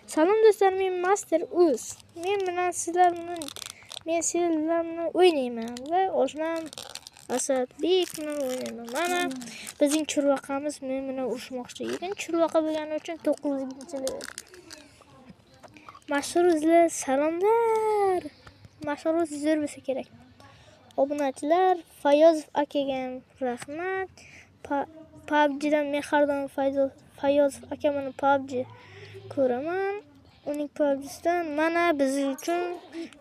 Salom do'stlar, men Master Uz. Men bilan sizlar bilan men sizlar bilan o'ynayman va oshnam Asadbek bilan o'ynayman. Mana bizning churvaqamiz men bilan urushmoqchi. Lekin churvaqa bo'lgani uchun 9-level. Mashhur o'zlar salomlar. Mashhur o'z zo'r bo'lsa kerak. Obunachilar Fayozov akaga ham rahmat. PUBG'dan men har doim Fayozov aka bilan PUBG ko'raman. Uning PUBG'sidan mana biz uchun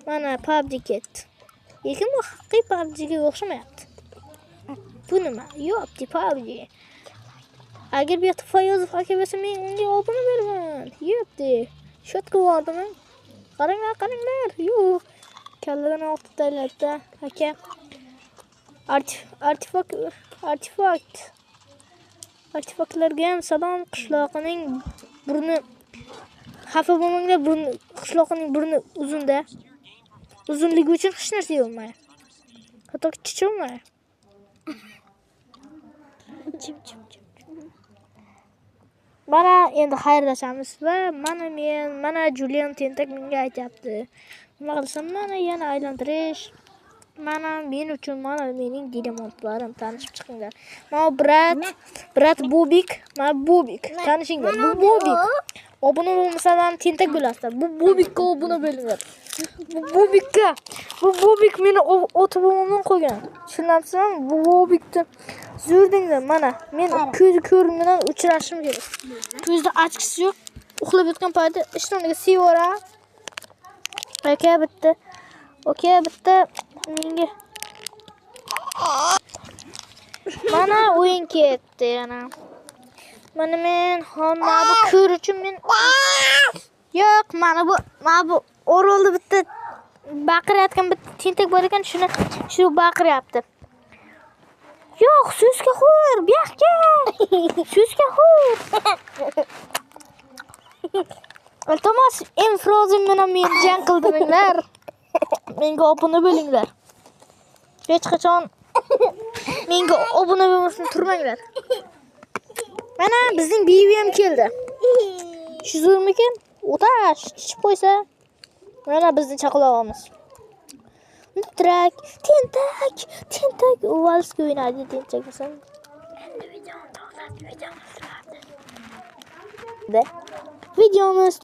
mana PUBG ketdi. Lekin bu haqiqiy PUBG'ga o'xshamayapti. Bu nima? Yo'q, PUBG. Agar bu yoqda Fayozov aka bo'lsa, men unga obuna beraman. Yo'q, shotka bordimi? Qaranglar, qaranglar. Yo'q. Kalladan olti taylarda aka. Artefakt, artefakt. Artefaktlarga ham salom. Qishloqining burni xafa bo'lmanglar, burni qishloqining burni uzunda. Uzunligi uchun hech narsa yeyolmaydi. Hatto chicholmaydi. Chim chim chim. Mana endi xayrlashamiz va mana men, mana Julian tentak menga aytyapti. Nima qilsam, mana yana aylantirish. Mana men uchun, mana mening diamantlarim, tanishib chiqinglar. Mana brat, brat Bobik, mana Bobik, tanishinglar. Bu Bobik. Obuna bo'lmasalar tentak bo'lasizlar. Bu Bobikka obuna bo'linglar. Bu Bobikka, bu Bobik meni ota bobomdan qolgan. Tushunapsizmi? Bu Bobikni zo'r denglar. Mana men ko'zi ko'r bilan uchrashishim kerak. Ko'zida ochkisi yo'q. Uxlab yotgan paytda ishtoniga siyvora. Aka bitta. Aka bitta menga. Mana o'yin ketdi yana. Mana men mana bu ko'r uchun men yo'q, mana bu orolda bitta baqirayotgan bitta tentak bor ekan, shuni shu baqiryapti. Yo'q, so'zga xo'r, bu yoqqa. So'zga xo'r. Iltimos, M Frozen bilan men jang qildiringlar. Menga obuna bo'linglar. Hech qachon menga obuna bo'lmasdan turmanglar. Mana bizning Bibi ham keldi. Shu zo'rmikin? O'tash, chichib qo'ysa. Mana bizning chaqalog'imiz. Tentak, tentak, tentak. Valsga o'ynaydi tentakmisan? Endi videoni to'xtat, videoni turadi. Videomiz